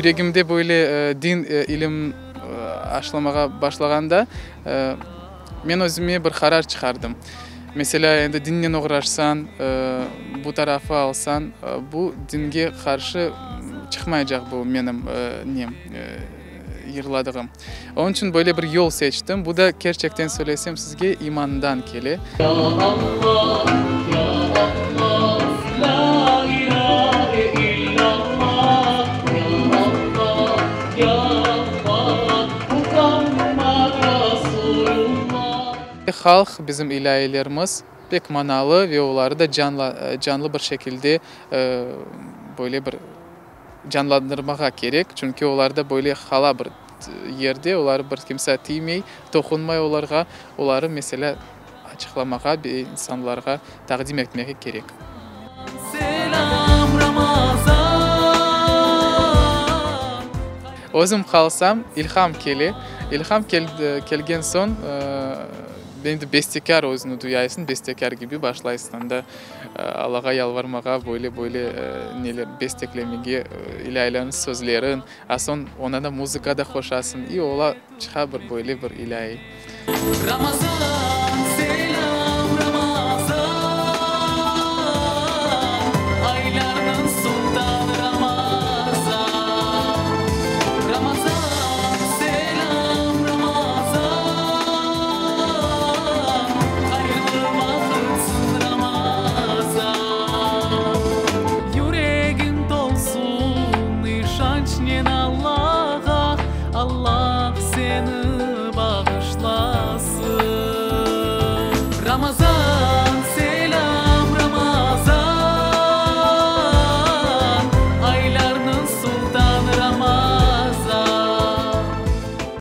Yüregimde böyle din ilim aşlamağa başlağanda, men özüme bir qarar çıqardım. Meselâ, endi dinnen oğraşsañ, bu tarafı alsañ, bu dinge qarşı çıqmaycaq bu menim nem, yırladığım. Onıñ içün böyle bir yol seçtim. Bu da, kerçekten söylesem sizge, imandan kele. Ya Allah, ya Allah, lâ ilâhe illallah, ya Allah, ya Allah, Muhammad Rasulullah. Halq, bizim ilâilerimiz pek manalı ve oları da canlı bir şekilde böyle bir canlandırmağa kerek, çünki olarda böyle hala bir yerde, oları bir kimse tiymey, toqunmay olarğa, oları, meselâ, açıqlamağa ve insanlarğa taqdim etmege kerek. Selâm Ramazan. Özüm qalsam, ilham kele. İlham kelgen soñ, endi bestekâr özüni duyaysıñ, bestekâr kibi başlaysıñ anda Allağa yalvarmağa, böyle-böyle neler besteklemege, ilâilerniñ sözlerin, a soñ oña da muzıka da qoşasıñ, i ola çıqa bir böyle bir ilâi. Ramazan.